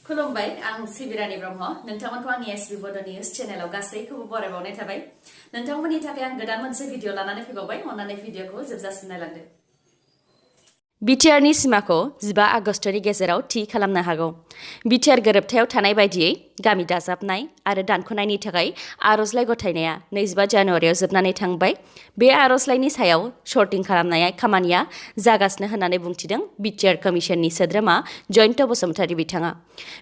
खुलुमबाय आं सिबिरानि ब्रह्म नोंथांमोनखौ आंनि एसबि बड' निउज चेनेलाव गासैखौबो बरायबावनाय थाबाय नोंथांमोननि थाखाय आं गोदान मोनसे भिडिअ लानानै फैबावबाय अन्नानै भिडिअखौ जोबजासिम नायलांदो बिटिआरनि सिमाखौ 15 आगस्टनि गेजेराव थि खालामनो हागौ बिटिआर गोरोबथायाव थानाय बायदियै गामि दाजाबनाय आरो दानख'नायनि थाखाय आर'जलाइ गथायनाया 25 जानुवारियाव जोबनानै थांबाय बे आर'जलाइनि सायाव सर्टिं खालामनाय खामानिया जागासिनो होननानै बुंथिदों बिटिआर कमिसननि सोद्रोमा जयन्त बसुमतारी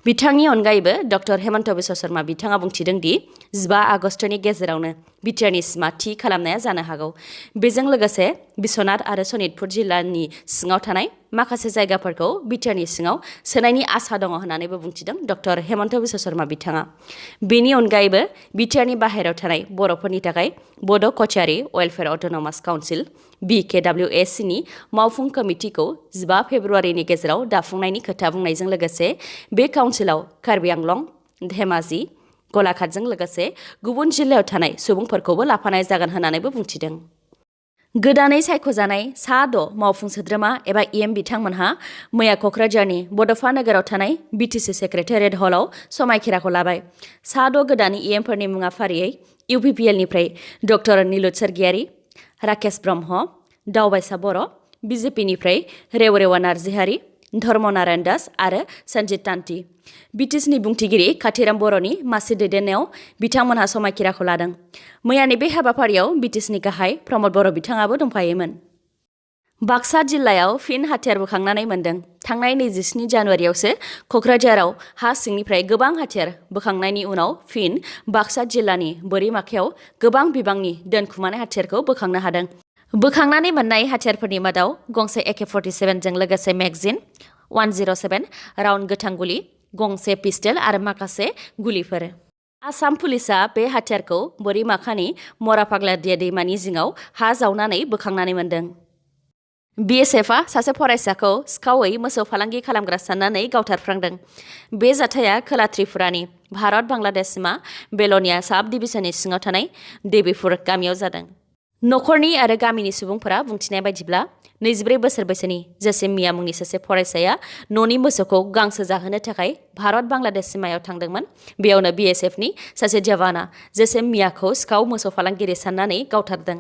बिथांनि अनगायैबो डक्टर हेमन्त बिश्व शर्मा बिथाङा बुंथिदों दि 15 आगस्टनि गेजेरावनो बिटिआरनि सिमा थि खालामनाया जानो हागौ बेजों लोगोसे बिश्वनाथ आरो सनितपुर जिल्लानि सिङाव थानाय माखासे जायगाफोरखौ बिटिआरनि सिङाव सोनायनि आसा दङ होननानैबो बुंथिदों डक्टर हेमन्त बिश्व शर्मा बिथाङा बेनि अनगायैबो बिटिआरनि बाहेरायाव थानाय बर'फोरनि थाखाय बड' कचारी वेलफेयार अट'नमास काउन्सिल BKWSनि मावफुं कमिटिखौ 15 फेब्रुवारिनि गेजेराव दाफुंनायनि खोथा बुंनायजों लोगोसे बे काउन्सिलाव कार्बि आंलं धेमाजि गलाघाटजों लोगोसे गुबुन जिल्लायाव थानाय सुबुंफोरखौबो लाफानाय जागोन होननानैबो बुंथिदों गोदानै सायख'जानाय सा 6 मावफुं सोद्रोमा एबा EM बिथांमोनहा मैया क'क्राझारनि बड'फा नोगोराव थानाय BTC सेक्रेटारियेट हलाव समायखिराखौ लाबाय सा 6 गोदान EMफोरनि मुङा फारियै UPPLनिफ्राय डक्टर नीलुत सोरगियारि राकेश ब्रह्म दावबायसा बर' BJPनिफ्राय रेवरेवा नार्जिहारि धर्म नारायण दास आरो सन्जित तान्ति BTCनि बुंथिगिरि खाथिराम बर'नि मासि दैदेननायाव बिथांमोनहा समायखिराखौ लादों मैयानि बे हाबाफारियाव BTCनि गाहाय प्रमद बर' बिथाङाबो दंफायोमोन बाक्सा जिल्लायाव फिन हाथियार बोखांनानै मोनदों थांनाय 27 जानुवारियावसो क'क्राझाराव हा सिंनिफ्राय गोबां हाथियार बोखांनायनि उनाव फिन बाक्सा जिल्लानि बोरिमाखायाव गोबां बिबांनि दोनखुमानाय हाथियारखौ बोखांनो हादों बोखांनानै मोननाय हाथियारफोरनि मादाव गंसे AK-47 जों लोगोसे मेगजिन 107 राउन्ड गोथां गुलि गंसे पिस्टल आरो माखासे गुलिफोर आसाम पुलिसआ बे हाथियारखौ बोरिमाखानि मराफाग्ला दैमानि जिङाव हा जावनानै बोखांनानै मोनदों BSFआ सासे फरायसाखौ सिखावै मोसौ फालांगि खालामग्रा साननानै गावथारफ्रांदों बे जाथाया खोला त्रिपुरानि भारत बांलादेश सिमा बेलनिया साब डिभिजननि सिङाव थानाय देबीपुर गामियाव जादों नखरनि आरो गामिनि सुबुंफोरा बुंथिनाय बायदिब्ला 24 बोसोर बैसोनि जसिम मिया मुंनि सासे फरायसाया न'नि मोसौखौ गांसो जाहोनो थाखाय भारत बांलादेश सिमायाव थांदोंमोन बेयावनो BSFनि सासे जवाना जसिम मियाखौ सिखाव मोसौ फालांगिरि साननानै गावथारदों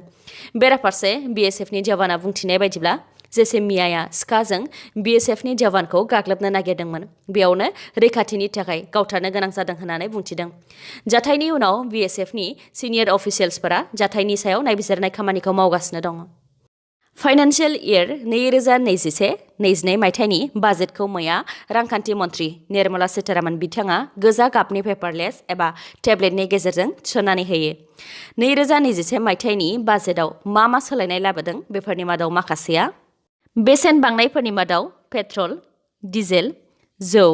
बेराफारसे BSFनि जवाना बुंथिनाय बायदिब्ला जसिम मियाया सिखाजों BSFनि जवानखौ गाग्लोबनो नागिरदोंमोन बेयावनो रैखाथिनि थाखाय गावथारनो गोनां जादों होननानै बुंथिदों जाथायनि उनाव BSFनि सिनियर अफिसियेल्सफोरा जाथायनि सायाव नायबिजिरनाय खामानिखौ मावगासिनो दङ फाइनान्सियेल इयार 2021-22 मायथाइनि बाजेटखौ मैया रांखान्थि मन्थ्रि निर्मला सीतारामन बिथाङा गोजा गाबनि पेपारलेस एबा टेब्लेटनि गेजेरजों थिसननानै होयो 2021 मायथाइनि बाजेटआव मा सोलायनाय लाबोदों बेफोरनि मादाव माखासेया बेसेन बांनायफोरनि मादाव पेट्रल डिजेल जौ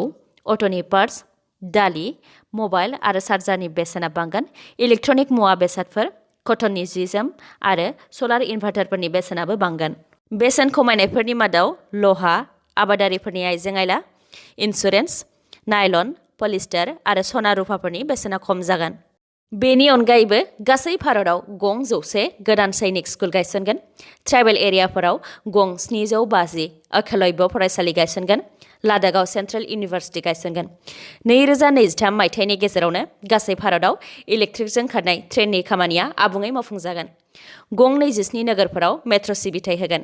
अट'नि पार्टस दालि मबाइल आरो चार्जारनि बेसेना बांगोन इलेक्ट्रनिक मुवा बेसादफोर कटननि जि-जोम आरो सलार इनभार्टारफोरनि बेसेनाबो बांगोन बेसेन खमायनायफोरनि मादाव लहा आबादारिफोरनि आइजें-आइला इन्सुरेन्स नायलन पलिस्टार आरो सना रुफाफोरनि बेसेना खम जागोन बेनि अनगायैबो गासै भारतआव गं 100 गोदान सैनिक स्कुल गायसनगोन ट्राइबेल एरियाफोराव गं 750 अखिलव्य फरायसालि गायसनगोन लादाखआव सेन्ट्रेल इउनिभार्सिटि गायसनगोन 2023 मायथाइनि गेजेरावनो गासै भारतआव इलेक्ट्रिकजों खारनाय ट्रेननि खामानिया आबुङै मावफुंजागोन गं 27 नोगोरफोराव मेट्र' सिबिथाय होगोन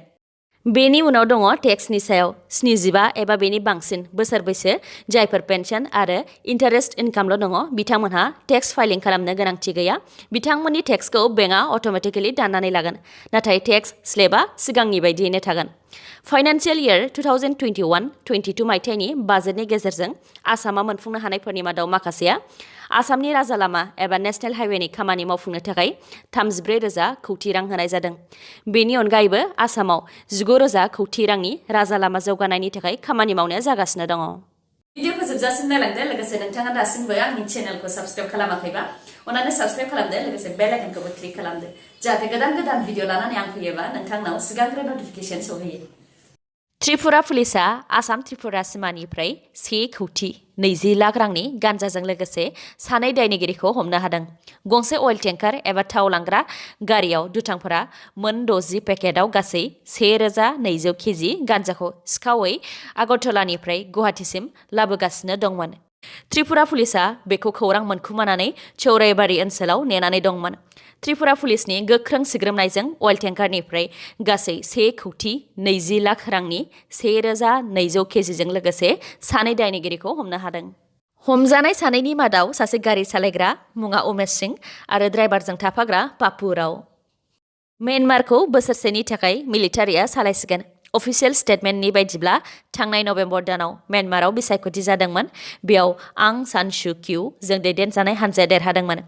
बेनि उनाव दङ टेक्सनि सायाव 75 एबा बेनि बांसिन बोसोर बैसो जायफोर पेन्सन आरो इन्टारेस्ट इनकामल' दङ बिथांमोनहा टेक्स फाइलिं खालामनो गोनांथि गैया बिथांमोननि टेक्सखौ बेंकआ अट'मेटिकेलि दाननानै लागोन नाथाय टेक्स स्लेबा सिगांनि बायदियैनो थागोन फाइनान्सियेल इयार 2021-22 मायथाइनि बाजेटनि गेजेरजों आसामा मोनफुंनो हानायफोरनि मादाव माखासेया आसामनि राजा लामा एबा नेशनेल हाइवेनि खामानि मावफुंनो थाखाय 34,000 कौटि रां होनाय जादों बेनि अनगायैबो आसामाव 19,000 कौटि रांनि राजा लामा जौगानायनि थाखाय खामानि मावनाया जागासिनो दङ भिडिअखौ जोबजासिम नायलांदो लोगोसे नोंथाङा दासिमबो आंनि चेनेलखौ साबस्क्राइब खालामाखैबा अन्नानै साबस्क्राइब खालामदो लोगोसे बेल आइकनखौबो क्लिक खालामदो जाहाथे गोदान भिडिअ लानानै आं फैयोबा नोंथांनाव सिगांग्रो नटिफिकेसन सौहैयो त्रिपुरा पुलिसआ आसाम त्रिपुरा सिमानिफ्राय 1,20 लाख रांनि गान्जाजों लोगोसे सानै दायनिगिरिखौ हमनो हादों गंसे अइल टेंकार एबा थाव लांग्रा गारियाव दुथांफोरा मोन 60 पेकेटआव गासै 1,200 केजि गान्जाखौ सिखावै आगरतलानिफ्राय गुवाहाटीसिम लाबोगासिनो दंमोन त्रिपुरा पुलिसा बेखौ खौरां मोनखुमानानै चौरायबारि ओनसोलाव नेनानै दंमोन। त्रिपुरा पुलिसनि गोख्रों सिग्रोमनायजों अइल टेंकारनिफ्राय गासै 1,20,20 लाख रांनि 1,200 केजिजों लोगोसे सानै दायनिगिरिखौ हमनो हादों। हमजानाय सानैनि मादाव सासे गारि सालायग्रा मुङा उमेश सिंह आरो ड्राइभारजों थाफाग्रा पापु राव। म्यानमारखौ बोसोरसेनि थाखाय मिलिटारिया सालायसिगोन। अफिसियेल स्टेटमेन्टनि बायदिब्ला थांनाय नभेम्बर दानाव म्यानमाराव बिसायख'थि जादोंमोन। बेयाव आं सान सु किउजों दैदेनजानाय हानजाया देरहादोंमोन।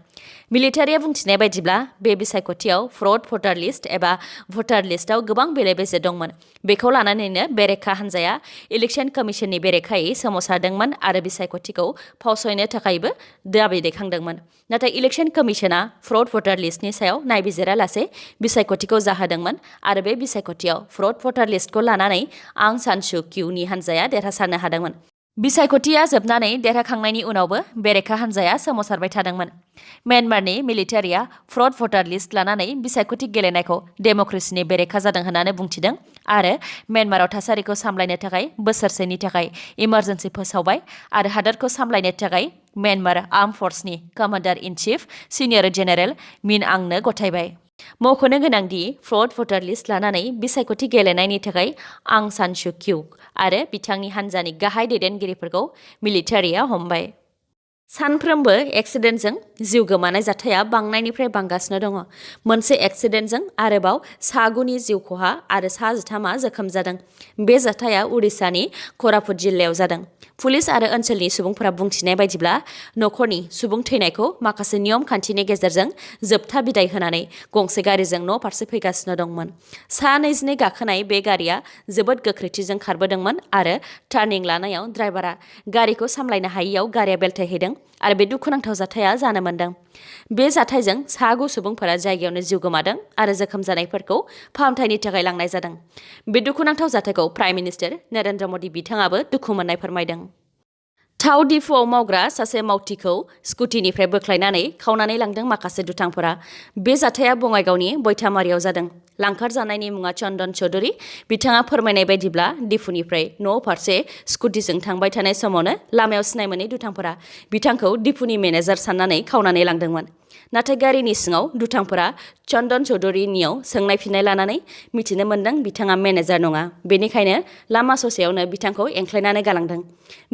मिलिटारिया बुंथिनाय बायदिब्ला बे बिसायख'थियाव फ्रड भटार लिस्ट एबा भटार लिस्टआव गोबां बेले-बेजे दंमोन। बेखौ लानानैनो बेरेखा हानजाया इलेक्शन कमिशननि बेरेखायै सोमावसारदोंमोन आरो बिसायख'थिखौ फावसयनो थाखायबो दाबि दैखांदोंमोन। नाथाय इलेक्शन कमिशना फ्रड भटार लिस्टनि सायाव नायबिजिरालासे बिसायख'थिखौ जाहोदोंमोन आरो बे बिसायख'थियाव फ्रड भटार लिस्टखौ लानानै आं सान सु किउनि हानजाया देरहासारनो हादोंमोन। बिसायख'थिया जोबनानै देरहाखांनायनि उनावबो बेरेखा हानजाया सोमावसारबाय थादोंमोन। म्यानमारनि मिलिटारिया फ्रड भटार लिस्ट लानानै बिसायख'थि गेलेनायखौ डेम'क्रेसिनि बेरेखा जादों होननानै बुंथिदों आरो म्यानमाराव थासारिखौ सामलायनो थाखाय बोसोरसेनि थाखाय इमारजेन्सि फोसावबाय आरो हादोरखौ सामलायनो थाखाय म्यानमार आर्म फर्सनि commander in chief senior general Min आंनो गथायबाय। मख'नो गोनांदि फ्रड भटार लिस्ट लानानै बिसायख'थि गेलेनायनि थाखाय आं सान सु किउ आरो बिथांनि हानजानि गाहाय दैदेनगिरिफोरखौ मिलिटारिया हमबाय। सानफ्रोमबो एक्सिडेन्टजों जिउ गोमानाय जाथाया बांनायनिफ्राय बांगासिनो दङ। मोनसे एक्सिडेन्टजों आरोबाव सा9 जिउ खहा आरो सा13 जोखोम जादों। बे जाथाया उड़िसानि कोरापुट जिल्लायाव जादों। पुलिस आरो ओनसोलनि सुबुंफोरा बुंथिनाय बायदिब्ला नखरनि सुबुं थैनायखौ माखासे नियम खान्थिनि गेजेरजों जोबथा बिदाय होनानै गंसे गारिजों न' फारसे फैगासिनो दंमोन। सा22 गाखोनाय बे गारिया जोबोद गोख्रैथिजों खारबोदोंमोन आरो टार्निं लानायाव ड्राइभारा गारिखौ सामलायनो हायियाव गारिया बेलथायहैदों आरो बे दुखुनांथाव जाथाया जानो मोन्दों। बे जाथायजों सा9 सुबुंफोरा जायगायावनो जिउ गोमादों आरो जोखोम जानायफोरखौ फाहामथायनि थाखाय लांनाय जादों। बे दुखुनांथाव जाथायखौ प्राइम मिनिस्टार नरेन्द्र मदि बिथाङाबो दुखु मोननाय फोरमायदों। थाव डिपुआव मावग्रा सासे मावथिखौ स्कुटिनिफ्राय बोख्लायनानै खावनानै लांदों माखासे दुथांफोरा। बे जाथाया बङाइगावनि बयथामारियाव जादों। लांखारजानायनि मुङा चन्दन चौधुरी। बिथाङा फोरमायनाय बायदिब्ला डिपुनिफ्राय न' फारसे स्कुटिजों थांबाय थानाय समावनो लामायाव सिनाय मोनै दुथांफोरा बिथांखौ डिपुनि मेनेजार साननानै खावनानै लांदोंमोन। नाथाय गारिनि सिङाव दुथांफोरा चन्दन चौधुरीनियाव सोंनाय फिननाय लानानै मिथिनो मोन्दों बिथाङा मेनेजार नङा। बेनिखायनो लामा ससेयावनो बिथांखौ एंख्लायनानै गालांदों।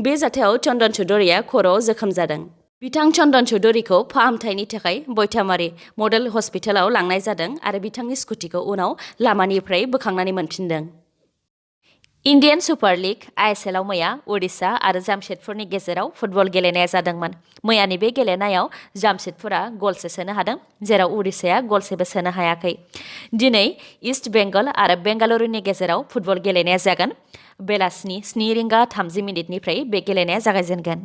बे जाथायाव चन्दन चौधुरीया खर'आव जोखोम जादों। बिथां चन्दन चौधुरीखौ फाहामथायनि थाखाय बयथामारि मडेल हस्पिटालाव लांनाय जादों आरो बिथांनि स्कुटिखौ उनाव लामानिफ्राय बोखांनानै मोनफिनदों। इन्डियान सुपार लीग ISLआव मैया उड़िसा आरो जामशेदपुरनि गेजेराव फुटबल गेलेनाया जादोंमोन। मैयानि बे गेलेनायाव जामशेदपुरा गलसे सोनो हादों, जेराव उड़िसाया गलसेबो सोनो हायाखै। दिनै इस्ट बेंगल आरो बेंगालुरुनि गेजेराव फुटबल गेलेनाया जागोन। बेलासिनि 7:30 बे गेलेनाया जागायजेनगोन।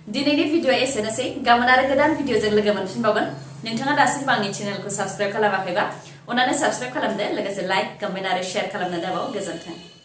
दिनैनि भिडिअ'आ एसेनोसै। गाबोन आरो गोदान भिडिअ'जों लोगो मोनफिनबावगोन। नोंथाङा दासिमबो आंनि चेनेलखौ साबस्क्राइब खालामाखैबा अन्नानै साबस्क्राइब खालामदो, लोगोसे लाइक, कमेन्ट आरो शेयार खालामनो दाबाव। गोजोन्थों।